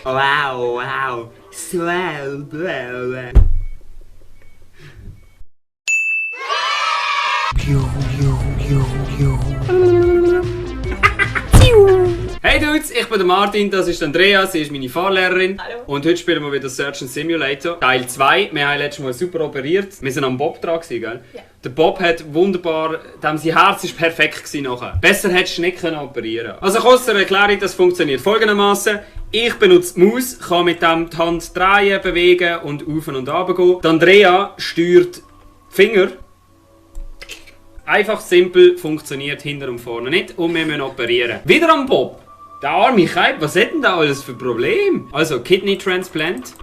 Wow, wow. Swell. Hey Dudes, ich bin der Martin, das ist Andrea, sie ist meine Fahrlehrerin. Hallo. Und heute spielen wir wieder Surgeon Simulator, Teil 2. Wir haben letztes Mal super operiert. Wir sind am Bob dran gewesen, gell? Ja. Der Bob hat wunderbar, sein Herz war perfekt gewesen nachher. Besser hättest du nicht operieren können. Also kurz zur Erklärung, das funktioniert folgendermaßen. Ich benutze die Maus, kann mit dem die Hand drehen, bewegen und auf und runter gehen. Die Andrea steuert die Finger. Einfach simpel, funktioniert hinter und vorne nicht und wir müssen operieren. Wieder am Bob. Der arme Kaib, was hat denn da alles für Probleme? Also, Kidney Transplant.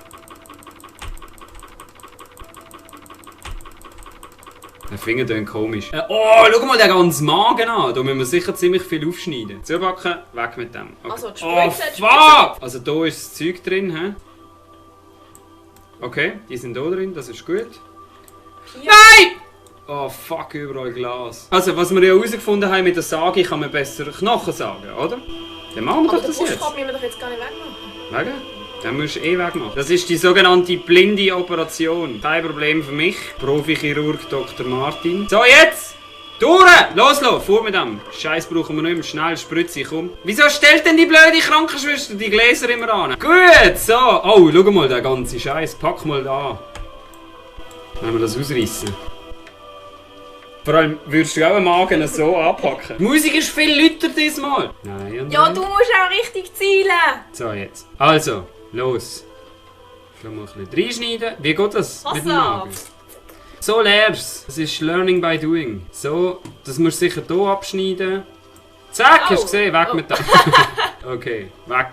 Der Finger klingt komisch. Oh, schau mal den ganzen Magen an. Da müssen wir sicher ziemlich viel aufschneiden. Zubacken, weg mit dem. Okay. Also, die oh, Spritze, fuck! Also, da ist das Zeug drin, hä? Okay, die sind da drin, das ist gut. Hier. Nein! Oh fuck, überall Glas. Also, was wir ja herausgefunden haben mit der Sage, kann man besser Knochen sagen, oder? Dann machen wir Aber doch das den jetzt. Brustkorb müssen wir doch jetzt gar nicht wegmachen. Wegen? Den musst du eh wegmachen. Das ist die sogenannte blinde Operation. Kein Problem für mich. Profi-Chirurg Dr. Martin. So, jetzt! Durch! Loslassen! Vor mit dem. Scheiß brauchen wir nicht mehr. Schnell, Spritze, komm. Wieso stellt denn die blöde Krankenschwester die Gläser immer an? Gut, so. Oh, schau mal, der ganze Scheiß. Pack mal da. Wenn wir das ausreißen. Vor allem würdest du auch einen Magen so anpacken. Die Musik ist viel lauter diesmal. Nein, und Ja, nein. du musst auch richtig zielen. So, jetzt. Also, los. Ich will mal ein bisschen reinschneiden. Wie geht das mit dem Magen? So lernst du. Das ist Learning by Doing. So, das musst du sicher hier abschneiden. Zack, hast du gesehen? Weg mit dem. Okay, weg.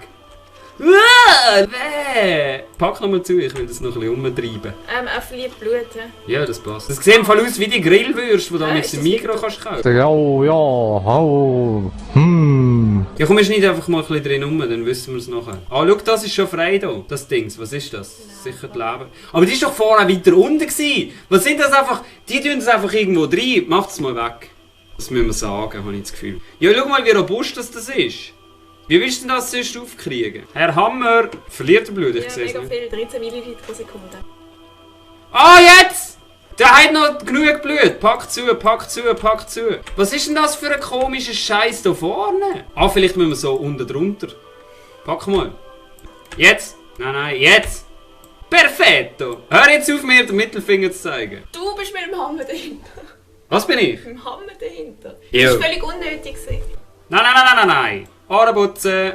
Weh! Pack nochmal zu, ich will das noch ein bisschen umtreiben. Er verliert Blut. He? Ja, das passt. Das sieht im Fall aus wie die Grillwürste, die du mit ist dem das Mikro wirklich? kannst kaufen. Ja, oh, Ja, komm, wir schneiden einfach mal ein bisschen drin rum, dann wissen wir es nachher. Ah, schau, das ist schon frei hier, das Dings. Was ist das? Sicher das Leben. Aber die ist doch vorher weiter unten gewesen. Was sind das einfach? Die tun das einfach irgendwo rein. Macht es mal weg. Das müssen wir sagen, habe ich das Gefühl. Ja, schau mal, wie robust das ist. Wie willst du denn das sonst aufkriegen? Herr Hammer, verliert er Blut? Ich Ja, sehe es mega nicht. viel. 13 ml pro Sekunde. Ah, jetzt! Der hat noch genug Blut. Pack zu, pack zu, pack zu. Was ist denn das für ein komischer Scheiß da vorne? Ah, vielleicht müssen wir so unten drunter. Pack mal. Jetzt. Nein, jetzt. Perfetto. Hör jetzt auf, mir den Mittelfinger zu zeigen. Du bist mit dem Hammer dahinter. Was bin ich? Mit dem Hammer dahinter. Jo. Das war völlig unnötig. Nein. Ohrenputzen.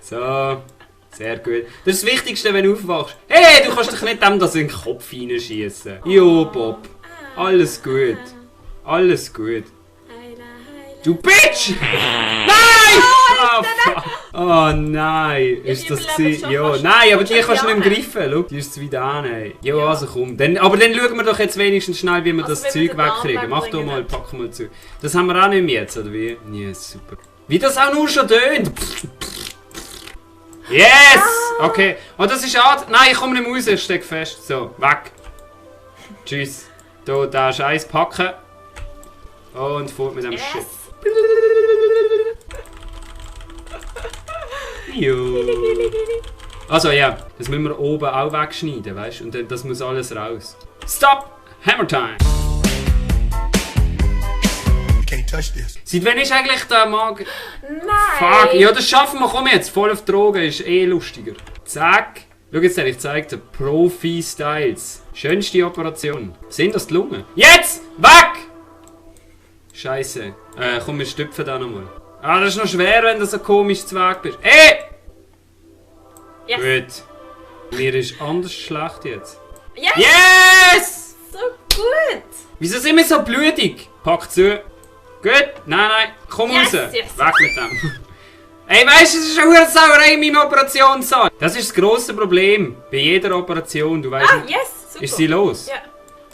So. Sehr gut. Das ist das Wichtigste, wenn du aufwachst. Hey, du kannst dich nicht dem das in den Kopf hineinschießen. Jo, Bob. Alles gut. Alles gut. Du Bitch! Nein! Oh, fuck. Oh nein, ist das gewesen? Ja, nein, aber die kannst du nicht mehr greifen. Schau, die ist zu weit an. Ey. Ja, also komm. Aber dann schauen wir doch jetzt wenigstens schnell, wie wir Also, das wenn wir Zeug den Arm wegkriegen. Mach doch wegbringen. mal, pack mal zu. Das haben wir auch nicht mehr jetzt, oder wie? Ja, super. Wie das auch nur schon tönt. Yes! Okay. Oh, das ist schade. Nein, ich komme nicht mehr raus, ich stecke fest. So, weg. Tschüss. Hier, den Scheiß packen. Und fort mit dem Shit. Yes. Jo. Also ja, das müssen wir oben auch wegschneiden, weißt du? Und dann, das muss alles raus. Stop! Hammer time! Can't touch this. Seit wann ist eigentlich der Magen... Nein! Fuck! Ja, das schaffen wir, komm jetzt! Voll auf Drogen ist eh lustiger. Zack! Schau jetzt, ich zeige dir. Profi-Styles. Schönste Operation. Sind das die Lungen? Jetzt! Weg! Scheiße. Komm, wir stüpfen da nochmal. Ah, das ist noch schwer, wenn du so komisch zu Weg bist. Yes. Gut. Mir ist anders schlecht jetzt. Yes. Yes! So gut! Wieso sind wir so blutig? Pack zu. Gut. Nein. Komm Yes, raus. yes. Weg mit dem. Ey, weißt du, es ist eine hohe Sauerei in meinem Operationssaal. Das ist das grosse Problem. Bei jeder Operation. Du weißt nicht, Yes! Super! ist sie los? Ja.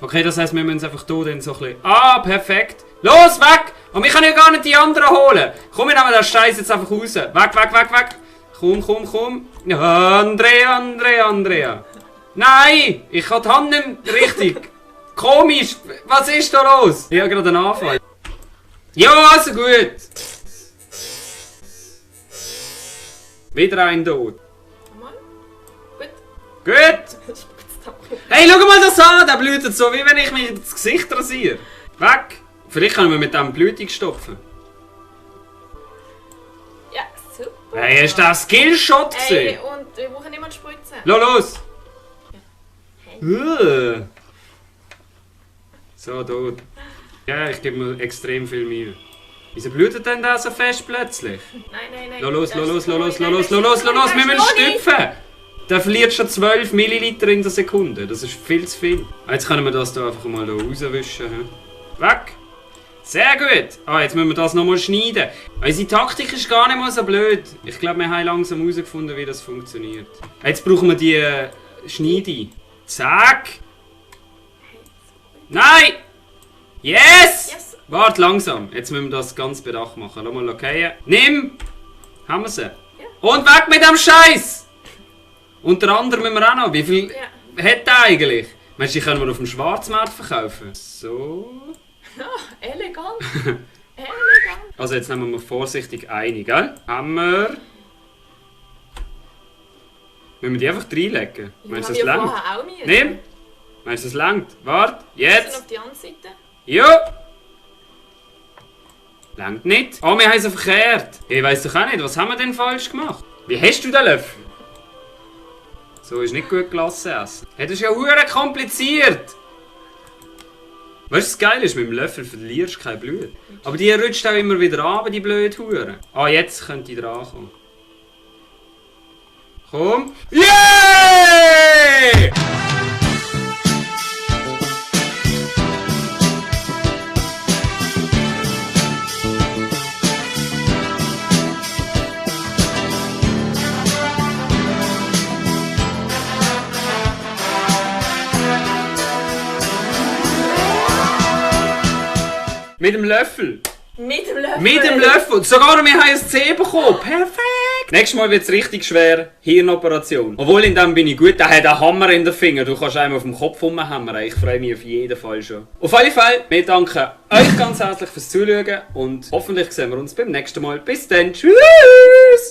Okay, das heisst, wir müssen einfach hier dann so ein bisschen... Ah, perfekt. Los, weg! Und wir können ja gar nicht die anderen holen. Komm, wir nehmen den Scheiß jetzt einfach raus. Weg. Komm. Andrea. Nein! Ich kann die Hand nicht richtig. Komisch! Was ist da los? Ich habe gerade einen Anfall. Ja, also gut! Wieder ein Tod. Mal. Gut. Gut! Hey, schau mal das an! Der blutet so, wie wenn ich mir das Gesicht rasiere. Weg! Vielleicht können wir mit dem Blutung stopfen. Ja, super. Hey, hast du den Skillshot Ey, gesehen? und wir brauchen niemanden spritzen. Los! Hey. So, tot. Ja, ich gebe mir extrem viel Mühe. Wieso blutet denn der so fest plötzlich? Nein. Los, Das los, ist los, zu los, los, wenig. los, los, los, los, wir müssen Das ist noch nicht. stüpfen! Der verliert schon 12 Milliliter in der Sekunde. Das ist viel zu viel. Jetzt können wir das hier einfach mal hier rauswischen. He? Weg! Sehr gut! Ah, jetzt müssen wir das nochmal schneiden. Unsere Taktik ist gar nicht mal so blöd. Ich glaube, wir haben langsam herausgefunden, wie das funktioniert. Jetzt brauchen wir die Schneide. Zack! Nein! Yes! Yes. Warte langsam. Jetzt müssen wir das ganz bedacht machen. Lass mal okay. Nimm! Haben wir sie? Und weg mit dem Scheiß! Unter anderem müssen wir auch noch. Wie viel hat der eigentlich? Meinst du, die können wir auf dem Schwarzmarkt verkaufen? So. Elegant. Elegant. Also jetzt nehmen wir vorsichtig eine, gell? Haben wir. Müssen wir die einfach reinlegen? Meinst du, das langt? Auch müssen. Nimm! Meinst du, das langt? Warte, Wir sind jetzt! auf die andere Seite. Ja! Langt nicht. Oh, wir haben sie verkehrt. Ich weiss doch auch nicht, was haben wir denn falsch gemacht? Wie hast du den Löffel? So ist nicht gut gelassen essen. Hey, das ist ja hure kompliziert. Weißt du, was geil ist? Mit dem Löffel verlierst du kein Blut. Aber die rutscht auch immer wieder an, die blöde Hure. Ah, jetzt könnte ich drankommen. Komm. Yeah! Mit dem Löffel. Mit dem Löffel. Mit dem Löffel. Sogar wir haben ein C bekommen. Perfekt. Nächstes Mal wird es richtig schwer. Hirnoperation. Obwohl, in dem bin ich gut. Der hat einen Hammer in den Finger. Du kannst einem auf dem Kopf rumhammern. Ich freue mich auf jeden Fall schon. Auf jeden Fall, wir danken euch ganz herzlich fürs Zuschauen. Und hoffentlich sehen wir uns beim nächsten Mal. Bis dann. Tschüss.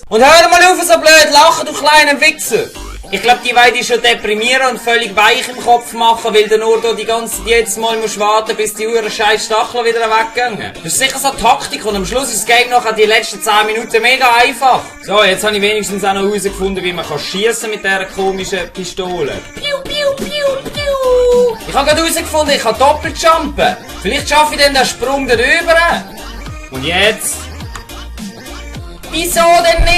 Und hör mal auf, so blöd lachen, du kleiner Wichser! Ich glaub, die wollen dich schon deprimieren und völlig weich im Kopf machen, weil du nur die ganze Zeit jedes Mal musst warten, bis die Uhren scheiß Stacheln wieder weggehen. Das ist sicher so eine Taktik und am Schluss ist das Game nachher die letzten 10 Minuten mega einfach. So, jetzt habe ich wenigstens auch noch herausgefunden, wie man schiessen mit dieser komischen Pistole. Piu, piu, piu, piu. Ich habe gerade herausgefunden, ich kann doppelt jumpen. Vielleicht schaffe ich dann den Sprung darüber. Und jetzt? Wieso denn nicht?